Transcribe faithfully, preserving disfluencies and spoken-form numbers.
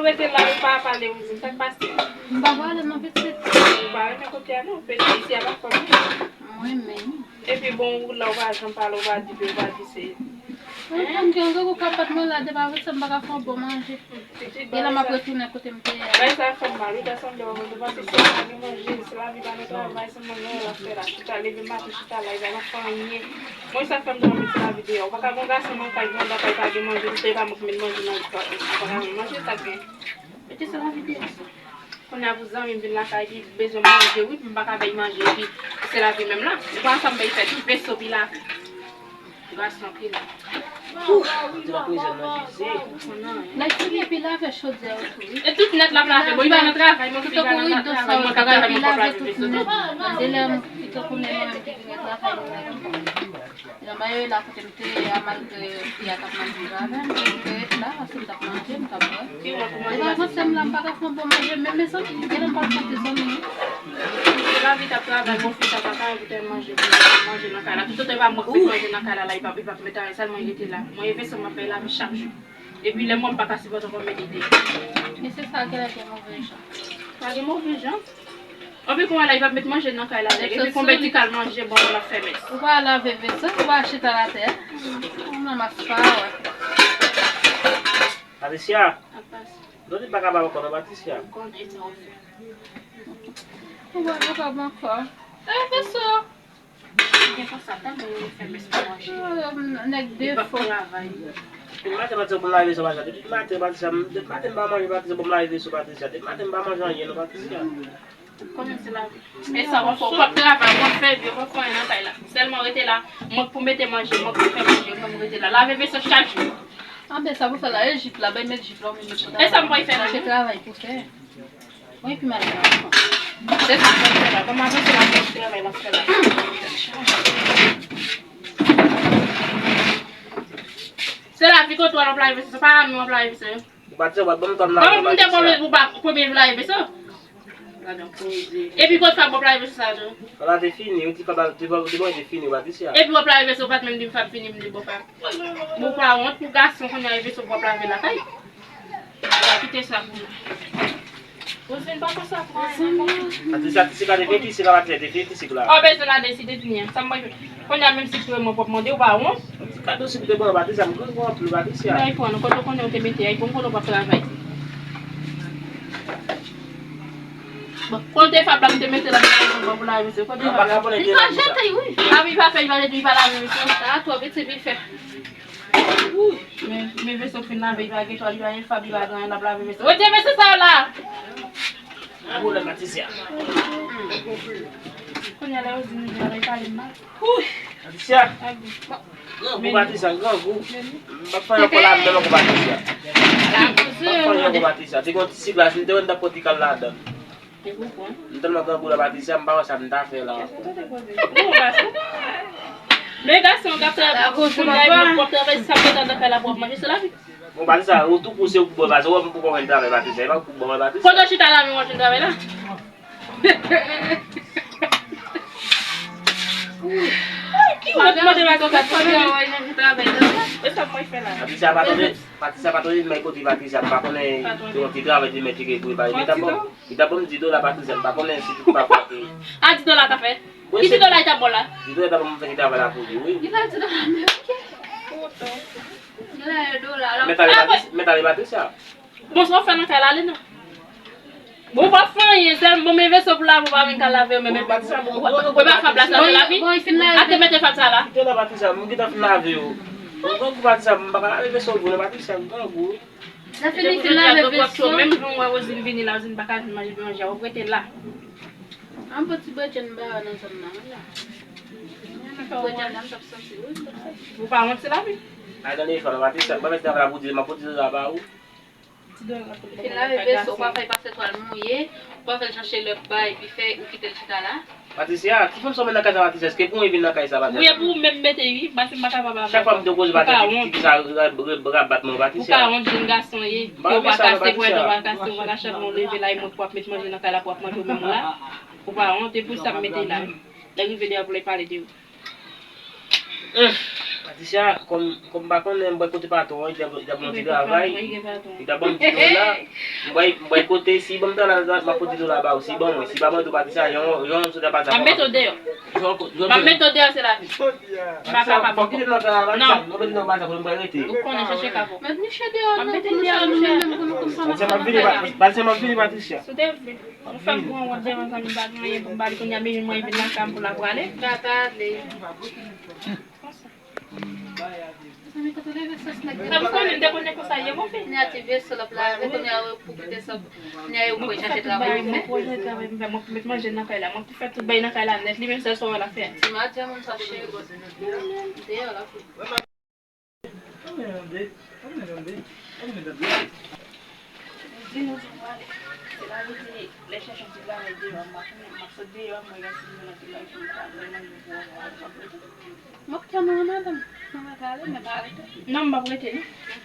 Ou rete la, ou pa pale, ou di, sa k pase? M pa pale, non, pitit. Ou pa renmen kote a, non. Pitit, isi a pa fòm, non. Mwen menm. Epi bon, ou la, ou pa janm pale, ou pa di, ou pa di se. Mwen konn gen gwo kapat mwen la, depi avè sa, m pa ka fè yon bon manje. Pitit, e la, m ap retounen kote m te ye a. Bay sa fè m mal, wi, ta sanble, ou pa se, se lavi manje, se lavi pa nan travay, se manje la fè la. Chita, leve maten, chita la, e pa nan fè anyen. Mwen, sa fè m dòmi, se lavi deyò. Ou pa ka gon gason nan kay, gon bagay, pa gen manje, ou se pa mwen ki met manje nan, nan bagay, manje sa gen. Mete se lavi deyò. Kounye a pou zanmi m vin lakay, li bezwen manje, wi, m pa ka bay manje, epi se lavi menm la. Ou pa sa m bay fè, tou veso pi lavi. Gason ki la. Ou di la prezan nan vize. Nèg ki epi lave chodyè yo tou, wi. E tout nèt l ap lave, bon, li pa nan travay, mwen ki pi nan travay, mwen k ap travay, mwen p ap lave veso. De lè m ki tankou mwen menm ki vin travay, mwen menm. Jan bagay yo ye la kote m te ye a, malgre fi a t ap manje avè m, men m te ret la, paske m t ap manje, m t ap bwè. Epi avanse m la, m pa ka fè yon bon manje, men mezanmi, gen lè m pa konte zanmi. Se lavi t ap travay, bon fi sa pa ka evite manje, manje nan kay la. Toutotan e pa mwen k met manje nan kay la, la, e p ap, e p ap met anyen, sèlman rete la. Mwen, e veso m ap bay lavi chak jou. Epi lè m wè m pa ka sipòte ankò, m mete deyò. Men se sa ki la gen move jan. Pa gen move jan. Anpi kounye a la, li p ap met manje nan kay la, nèg. Epi konbyen ti kal manje, bon, l ap fè mès. Ou pa lave veso, ou pa chita l atè. Ou nan mas pa wè. Patricia, non, li pa kapab ankò, non, Patricia. Ou pa kapab ankò. E veso. Gen konsa, tann yo fè mès pou manje. Oh, nèg defo. Depi maten, Patricia, bon, lave veso, Patricia. Depi maten, Patricia, depi maten, m pa manje, Patricia, bon, lave veso, Patricia. Depi maten, m pa manje anyen, non, Patricia. Konnen se lavi. E sa, w ap fè, w ap travay, w ap fè vye, w ap fè anyen nan kay la. Sèlman rete la, mwen pou mete manje, mwen pou fè manje, mwen rete la. Lave veso chak jou. Anben, sa pou fè la, e jip la, bay met jip la, ou menm met pantalon. E sa m pral fè la, chache travay pou fè. Mwen epi mari m ansanm. Se sa k ap fè la. Kòm avanse la, mwen travay l ap fè la. Se lavi kote w al w ap lave veso, se pa la menm w ap lave veso. Ou pa di w ap ban m tan m lave, ou pa di sa. Kòman pou m te pwomèt ou pa premye jou lave veso? Gade yon koze. Epi kote fè w ap lave veso sa tou? Fè la te fini, ou di fè ba, te fè, te bon, te fini, ou pa di sa. Epi w ap lave veso, ou pa t menm di m fè ap fini, m di bon fè. Bon, ou pa wont pou gason konnya e veso pou w ap lave lakay. Kite sa pou mwen. Roselyne, pa fè sa pou anyen, non. Patricia, ti sik la te fini, ti sik la, Patricia, te fini, ti sik la. Ou bezwen la deside fini an. Sa m bay, konnya menm si tou mwen pwòp mande, ou pa wont. Ti kado sik te bon, Patricia, m grangou anpil, Patricia. Men, pran, kote w konnen ou te mete, ay, bon, kote w p ap travay. Bon, kote fab la, m te mete la, pou lave veso. Kote fab la? Li pa jete, wi. Lavi pa fè, li pa jete, li pa lave veso. Sa twò piti, li fè. Men, men veso fin lave, li pa gen chwa, li pa gen fab, li pa gen anyen, l ap lave veso. Rete veso sa yo la! Pwoblèm Patricia. Kounye a la, yo di nou vin avèk pale m mal. Patricia! Grangou Patricia, grangou. M p ap fè anyen ankò la, m menm ankò Patricia. M p ap fè anyen ankò Patricia. Te gen yon ti sik la, si m te wè m t ap pran ti kal ladan. M tèlman grangou la, Patricia, m pa wè sa m ta fè la. Bon, gason. Men gason k ap travay, kounye a w ap travay, sa k gentan nan kay la pou w ap manje, se lavi. Bon, Patricia, ou tou pouse ou pou bò, Patricia, ou wè m poko konn travay, Patricia, e pa pou bò, Patricia. Kote w chita la, men w ap jwenn travay la? Ki wòt mande Patricia pou travay la? E sa mwen fè la? Patricia pa tande, Patricia pa tande, men kote Patricia, m pa konnen yon ti travay di men tcheke pou li pa li ta bon. Li ta ban m di dola Patricia, m pa konnen si tout pa frape. A di dola ta fè? Ki di dola li ta ban w la? Di dola ta ban m fè ti travay la pou li, wi. Li pa di dola ameriken. Mèt ale Patricia, mèt ale Patricia. Bon, sa w fè nan kay la, ale non. Bon, w pa fè anyen, sèl bon, men veso pou lave, w pa vin ka lave yo, men, men, Patricia, bon, bon, bon, pa fab la, sa se lavi. Bon, li fin lave. A te mete fab sa la. Di dola Patricia, m gentan fin lave yo. Bon, bon, Patricia, m pa ka lave veso pou nou, Patricia, m grangou. Lè fini fin lave veso. Menm jan w wè Roselyne vini la, Roselyne pa ka vin manje, manje a, w ap rete la. An bon ti bredjenn ba yo nan zòn nan, wi la. Ti bredjenn la, m t ap santi, wi, m t ap santi. Ou pa wont, se lavi. Ay, tande, fò nou pa triste, mwen mèt travay la pou di, m ap pou di travay ou. Fin lave veso, ou pa fè l pase twal mouye, ou pa fè l jan chelè bay, epi fè ou kite l chita la. Patricia, ti fanm sa w met nan kay sa, Patricia, èske pou mwen vin nan kay sa, Patricia? Wi, e pou ou menm mete, wi, paske m pa kapab avè w. Chak fwa m te koze, Patricia, ti, ti, ti sa, rab, rab, rabat mwen, Patricia. Ou pa wont, jenn gason ye. Ou pa kase pwèt, ou pa kase, ou pa kase, bon, leve la, e mwen pou w ap met manje nan kay la, pou w ap manje ou menm la. Ou pa wont, e pou sa m mete la. Lè rive deyò pou lè pale de ou. Patricia, kòm, kòm m pa konnen, m bwè kote patwon an, li t ap, li t ap ban m ti travay, li t ap ban m ti dola. M bwè, m bwè kote, si ban m dola, m ap pote dola ba ou, si ban mwen, si pa ban tou Patricia, yon, yon sou ta pasa. M ap mete w deyò. M ap mete w deyò, se lavi. M pa kapab ankò. Non. Ou konnen, chèche kavo. Met Miche deyò, non, pou nou sa nou menm, pou nou konn sa nou fè nan kay la. Patricia, m ap vini, Patricia. Si w te vle. Ou fè m pran wont devan zanmi m, pa gen anyen pou m ba li, kounye a, minwi mwen vin lakay m pou l ap prale. Gata ale. Sa m konnen m te konnen konsa ye, mon fi. Kounye a ti vye sou l ap lave, kounye a pou kite sa. Kounye a yo pou chache travay pou fè. Mwen pou chache travay pou fè, mwen pou met manje nan kay la, mwen pou fè tout bagay nan kay la nèt, li menm sèl sa w wè l ap fè. Ti madam sa cheri. Deyò la pou. Di nou di pwale. Se la nou di lè chèche yon ti travay deyò, m ap sot deyò, mwen gen ti moun nan ki bay pou m travay, mwen gen pou mwen. Mwen kite mwen madanm. Mwen mwen prale, mwen pa rete. Non, m p ap rete, non.